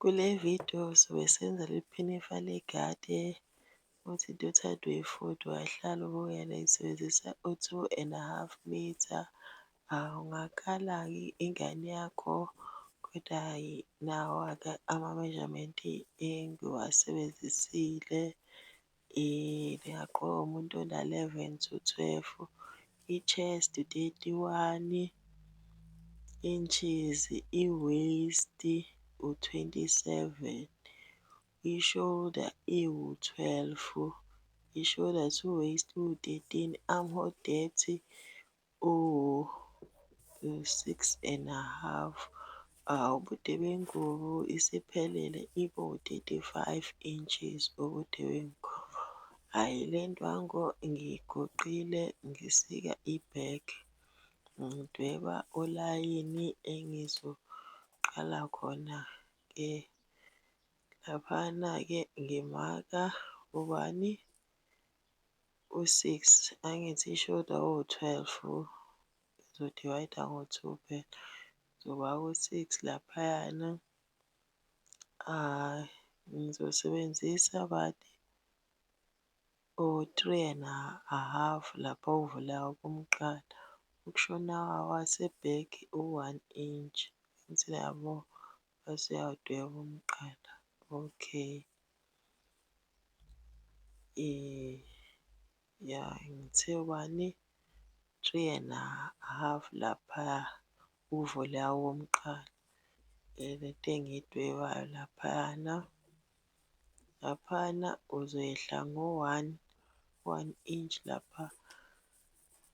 Kule vidiyo sobe senza leli phinifa legate uthi into ethandwa uyifundi ungahlala ubukele isebenzisa u-2.5 metre. Ungakala-ke ingane yakho koda hhayi nawa-ke ama-measurement engiwasebenzisile. Lingagqokwa umuntu ona-11 to 12, i-chest 31 inches, i-waist u-27, i-shoulder iwu-12, i-shoulder to waist iwu-13, armhole depth uwu-6.5. Ubude bengubo isiphelele ibe u-35 inches ubude bengubo. Hhayi le ndwangu ngiyigoqile ngisika i-back, ngidweba olayini engizoqala khona-ke. Laphana-ke ngimaka ubani? U-six, angithi ishoda uwu-12, ngizo-divide-a ngo-two phela. Ngizomaka u-six laphayana. Ngizosebenzisa bani? O-three and a half lapha ovulayo kumqala. Ukushona kwase-back u-one inch, angithi uyabo? Bese uyawudweba umqala, okay. Ya ngithe ubani? Three and a half laphaya uvula womqala. Lento engiyidwebayo laphayana. Laphayana uzoyehla ngo-one, one inch lapha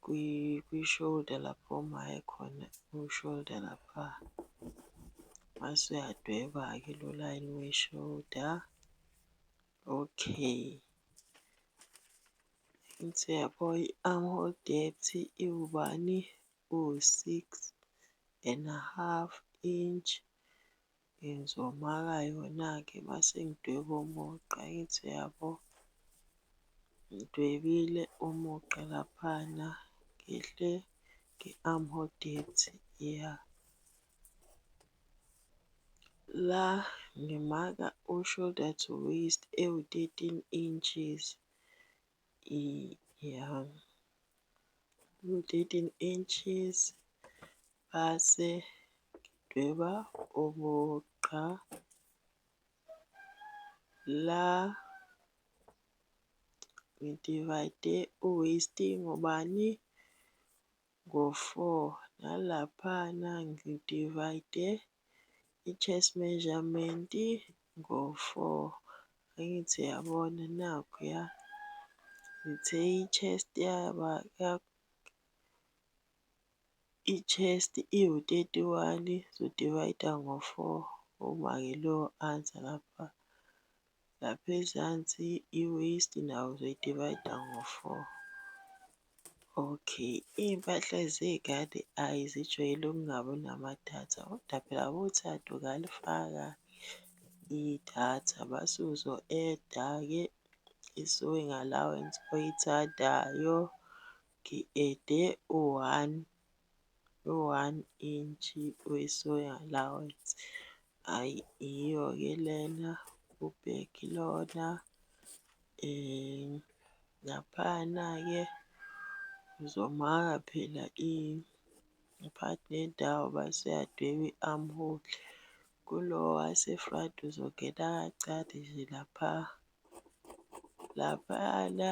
kwi-shoulder lapho omake khona ku-shoulder lapha. Mase uyadweba-ke lo layini we-shoulder, okay. Angithi uyabo i-armhole depth iwubani? Uwu-6.5 inch. Ngizomaka yona-ke mase ngidweba umugqa, angithi uyabo? Ngidwebile umugqa laphana ngehle nge-armhole depth ya. La ngimaka u-shoulder to waist ewu-13 inches, ya ewu-13 inches base ngidweba umugqa la ngi-divide-e u-waist ngobani? Ngo-four, nalaphana ngi-divide-e i-chest measurement ngo-four. Angithi uyabona nakhuya, ngithe i-chest yaba i-chest iwu-31, uzo-divide-a ngo-four, umake leyo answer lapha. Lapha ezansi i-waist nayo uzoyi-divide-a ngo-four. Okay, iy'mpahla zey'ngane ayi zijwayele ukungabi namadatha kodwa phela uma uthanda ungalifaka idatha mase uzo-eda-ke i-sewing allowance oyithandayo. Ngi-ede u-one, u-one inch we-sewing allowance. Hhayi iyo-ke lena, u-back lona. Laphayana-ke uzomaka phela phakathi nendawo bese uyadweba i-armhole. Kulo wase-front uzongena kancane nje lapha. Laphayana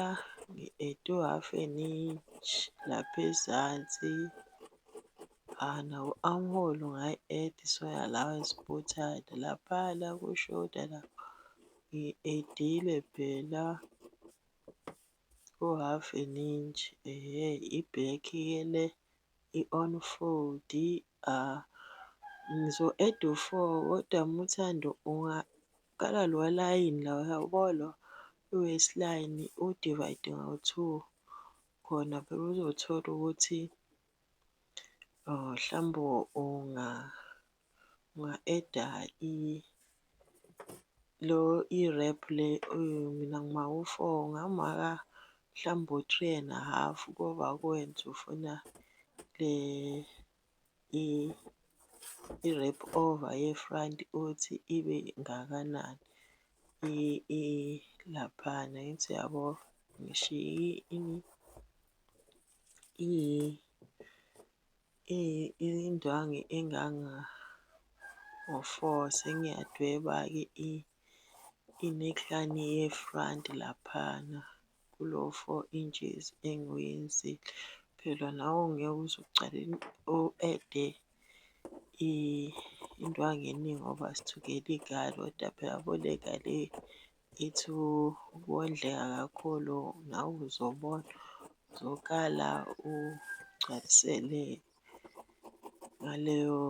ngi-ede u-half an inch lapha ezansi. Naku-armhole ungayi-eda i-sewing allowance uma uthanda. Laphayana ku-shoulder lapha ngi-edile phela u-half an inch, ehhe, i-back-ke le i-on fold. Ngizo-eda u-four kodwa uma uthanda ungakala lowa layini loya, uyabo lo i-waist line uwu-divide ngo-two khona phela uzothola ukuthi mhlawumbe unga-eda lo i-wrap le mina ngimaka u-four, ungamaka mhlawumbe u-three and a half koba kuwena ukuthi ufuna le . I-wrap over ye-front ukuthi ibe ngakanani laphayana angithi uyabo? Ngishiye ini indwangu enganga ngo-four sengiyadweba-ke i-neckline ye-front laphana kulo four inches engiwenzile. Phela nawe ngeke uze ucale u-ede indwangu eningi ngoba sithungela iy'ngane koda phela yabo le ngane ithi ukondleka kakhulu, nawe uzobona. Uzokala ugcwalisele ngaleyo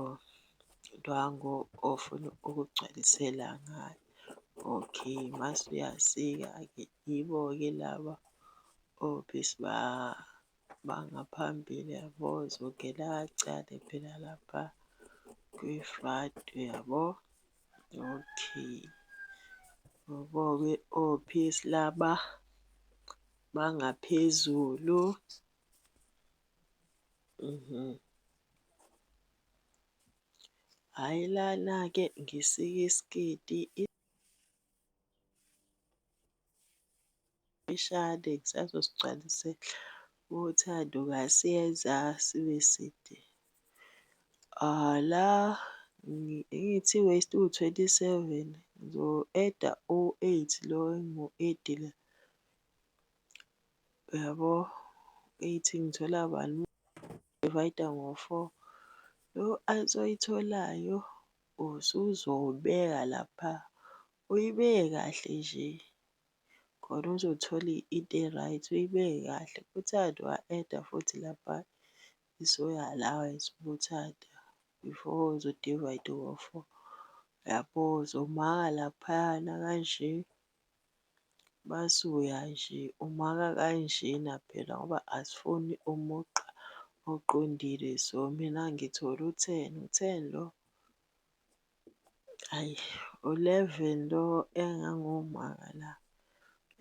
ndwangu ofuna ukugcwalisela ngayo. Okay, mase uyasika-ke, yibo-ke laba ophisi bangaphambili yabo. Uzongena kancane phela lapha kwi-front uyabo? Okay, yibo-ke ophisi laba bangaphezulu . Hhayi lana-ke ngisika isiketi esifishane ngisazosigcwalisela. Uma uthanda ungasiyenza sibe side. La angithi i-waist iwu-27, ngizo-eda u-eight lo engimu-edile, uyabo? Eight ngithola bani? Divide-a ngo-four. Lo answer oyitholayo usuzobeka lapha, uyibeke kahle nje khona uzothola into e-right, uyibeke kahle. Uthanda unga-eda futhi lapha i-allowance uma uthanda before uzo-divide-a ngo-four. Uyabo, uzomaka laphayana kanje mase uya nje umaka kanjena phela ngoba asifuni umugqa oqondile. So, mina ngithole u-ten, u-ten lo? Hhayi, u-eleven lo engangiwumaka la,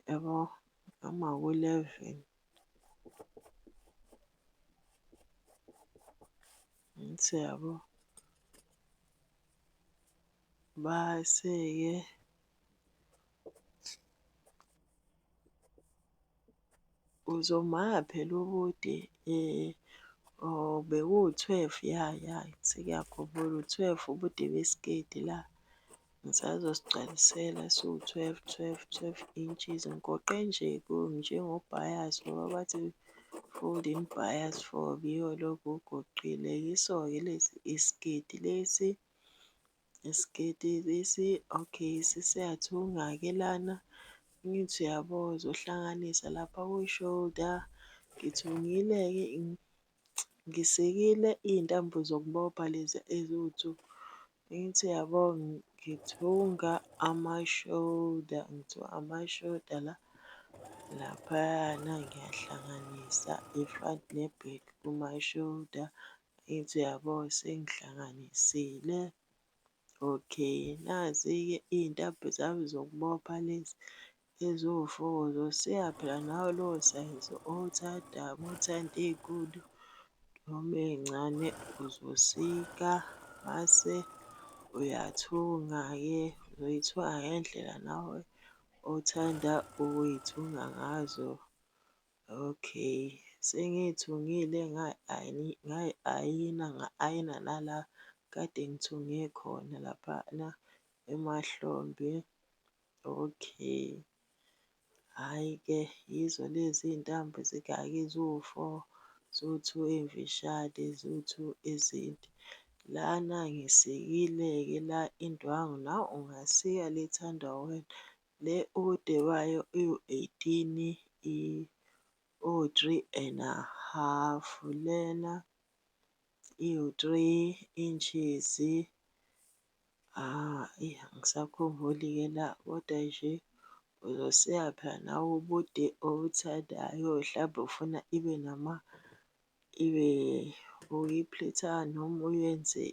yabo? Ngamaka u-eleven. Angithi uyabo? Base-ke uzomaka phela ubude or bekuwu-twelve ya ya sengiyakhumbula u-twelve ubude besiketi la. Ngisazosigcwalisela siwu-twelve, twelve, twelve inches. Ngigoqe nje njengobhayasi ngoba bathi fold in bias fob, yiwo lo engiwugoqile. Yiso-ke lesi isiketi lesi, isiketi lesi, okay, sesiyathunga-ke lana. Angithi uyabo, uzohlanganisa lapha kwi-shoulder. Ngithungile-ke ngisikile iy'ntambo zokubopha lezi eziwu-two. Angithi uyabo, ngithunga ama-shoulder, ngithunga ama-shoulder la. Laphayana ngiyahlanganisa i-front ne-back kuma-shoulder. Angithi uyabo, sengihlanganisile. Okay, nazi-ke iy'ntambo zami zokubopha lezi eziwu-four, uzosika phela nawe lowo sayizi owuthandayo, uma uthanda ey'nkulu noma ey'ncane uzosika mase uyathunga-ke. Uzoyithunga ngendlela nawe othanda ukuy'thunga ngazo. Okay, sengiy'thungile ngayi-ayina, nga-ayina nala kade ngithunge khona laphana emahlombe. Okay, hhayi-ke yizo lezi iy'ntambo zingaka ziwu-four, ziwu-two ey'mfishane, ziwu-two ezinde. Lana ngisikile-ke la indwangu, nawe ungasika le ethandwa uwena. Le ubude bayo iwu-eighteen, iwu-three and a half. Lena iwu-three inches, eyi angisakhumbuli-ke la koda nje uzosika phela nawe ubude obuthandayo hlampe ufuna ibe nama, ibe uyiplitha noma uyenze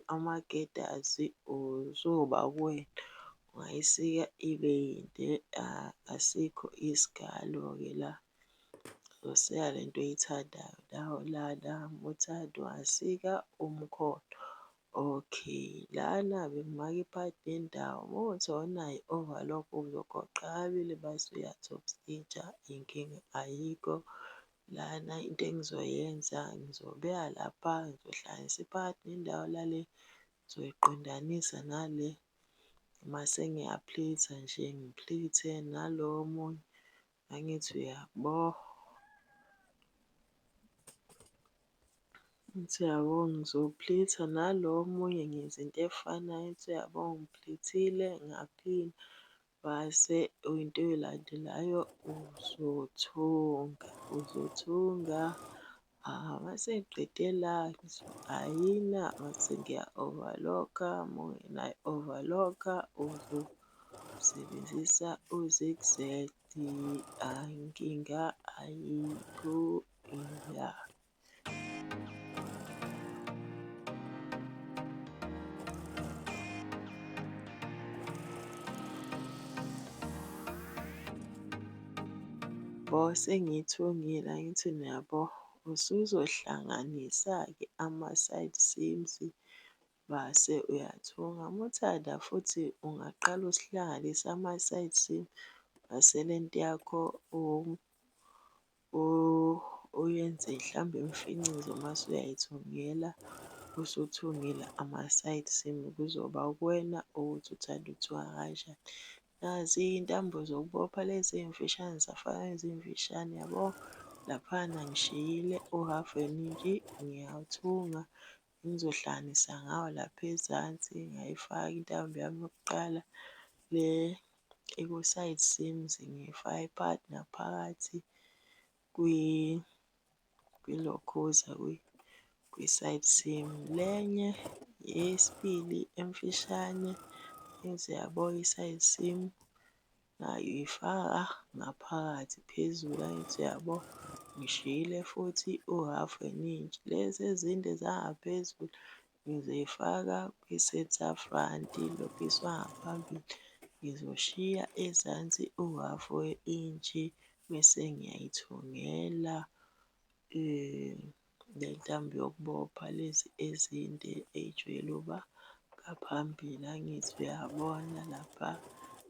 amagedazi uzoba kuwena. Ungayisika ibe yinde asikho isikalo-ke la. Uzosika le nto oyithandayo nawe lana uma uthanda ungasika umkhono. Okay, lana bengimaka iphakathi nendawo, uma kuwukuthi awunayo i-overlock uzogoqa kabili mase uya-top stitch-a inkinga ayikho. Lana into engizoyenza ngizobeka lapha, ngizohlanganisa iphakathi nendawo lale, ngizoyiqondanisa nale mase ngiyaplitha nje ngiplithe nalo omunye. Angithi uyabo? Angithi uyabo? Ngizoplitha nalo omunye ngenza into efanayo. Angithi uyabo? Ngiplithile ngaphina, mase into elandelayo uzothunga, uzothunga. Mase ngiqede la ngizo-ayina mase ngiya-overlock-a, uma ungenayo i-overlock-a uzosebenzisa u-zig-zag. Hhayi inkinga ayikho ya. Yabo sengiyithungile angithi niyabo, usuzohlanganisa-ke ama-side seams mase uyathunga. Uma uthanda futhi ungaqala usihlanganise ama-side seam mase le nto yakho uyenze mhlawumbe imfincizo mase uyayithungela usuthungile ama-side seam. Kuzoba kuwena ukuthi uthanda ukuthunga kanjani. Nazi iy'ntambo zokubopha lezi ey'mfishane ngisafaka ezimfishane yabo. Laphayana ngishiyile u-half an inch ngiyawuthunga, ngizohlanganisa ngawo lapha ezansi ngayifaka intambo yami yokuqala le eku-side seams ngiyifake phakathi naphakathi kwilokhuza kwi-side seam. Le enye eyesibili emfishane angithi uyabo i-side seam nayo uyifaka ngaphakathi phezulu, angithi uyabo? Ngishiyile futhi u-half an inch. Lezi ezinde zangaphezulu ngizoyifaka kwi-centre front, lo phisi wangaphambili. Ngizoshiya ezansi u-half we-intshi bese ngiyayithungela le ntambo yokubopha lezi ezinde ey'jwayele ukuba ngaphambili. Angithi uyabona lapha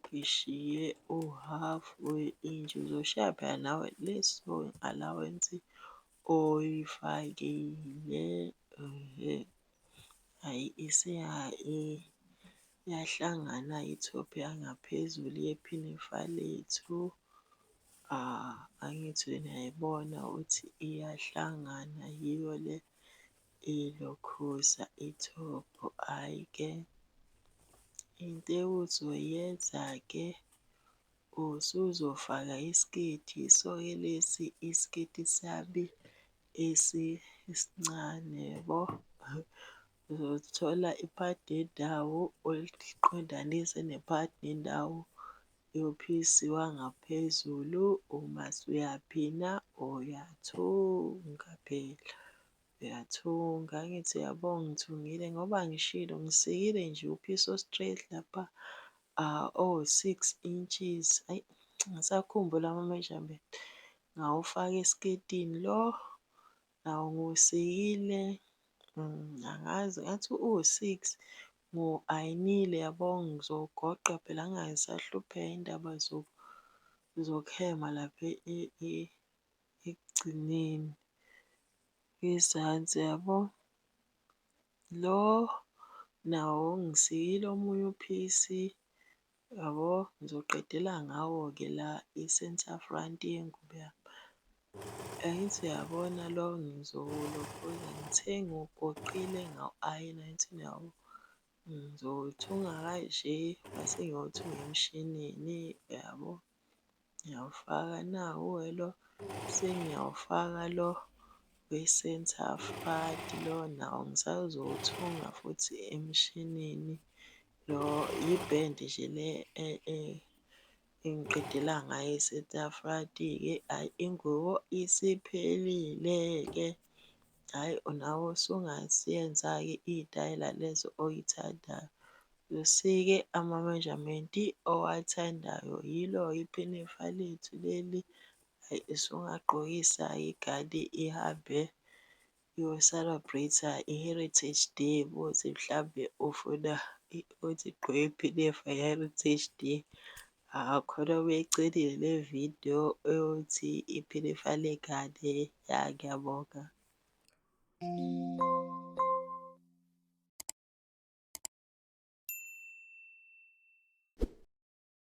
ngishiye u-half we-intshi, uzoshiya phela nawe leso allowance oyifakile . Hhayi iyahlangana ithophi yangaphezulu yephinifa lethu. Angithi wena uyayibona ukuthi iyahlangana yiyo le ilokhuza ithophu, hhayi-ke. Into ozoyenza-ke usuzofaka isiketi, yiso-ke lesi isiketi sami esincane yabo. Uzothola iphadi lendawo oliqondanise nephadi nendawo yophisi wangaphezulu umase uyaphina uyathunga phela, uyathunga. Angithi uyabo ngithungile ngoba ngishilo ngisikile nje uphisi o-straight lapha owu-six inches, hhayi angisakhumbuli ama-measurement. Ngawufaka esiketini lo, nawo ngiwusikile angazi ngathi uwu-six, ngiwu-ayinile yabo ngizowugoqa phela ngingabe ngisahlupheka iy'ndaba zokuhema lapha ekugcineni. Ngezansi yabo. Lo nawo ngisikile omunye uphisi yabo, ngizoqedela ngawo-ke la i-centre front yengubo yami. Angithi uyabona lo ngizowulokhuza, ngithe ngiwugoqile ngawu-ayina, angithi uyabo? Ngizowuthunga kanje mase ngiyowuthunga emshinini, uyabo? Ngiyawufaka nawu-ke lo, sengiyawufaka lo we-centre front lo nawo ngisazowuthunga futhi emshinini. Lo ibhendi nje le engiqedela ngayo i-centre front-ke, hhayi ingubo isiphelile-ke. Hhayi nawe usungasiyenza-ke iy'tayela lezo oyithandayo. Usike ama-measurement owathandayo. Yilo-ke iphinifa lethu leli, hhayi usungagqokisa-ke ingane ihambe. Uyo-celebrate-a i-Heritage Day mawukuthi mhlawumbe ufuna ukuthi igqoke iphinifa nge-Heritage Day. Khona ubeyicelile le vidiyo eyokuthi iphinifa lengane. Ya, ngiyabonga.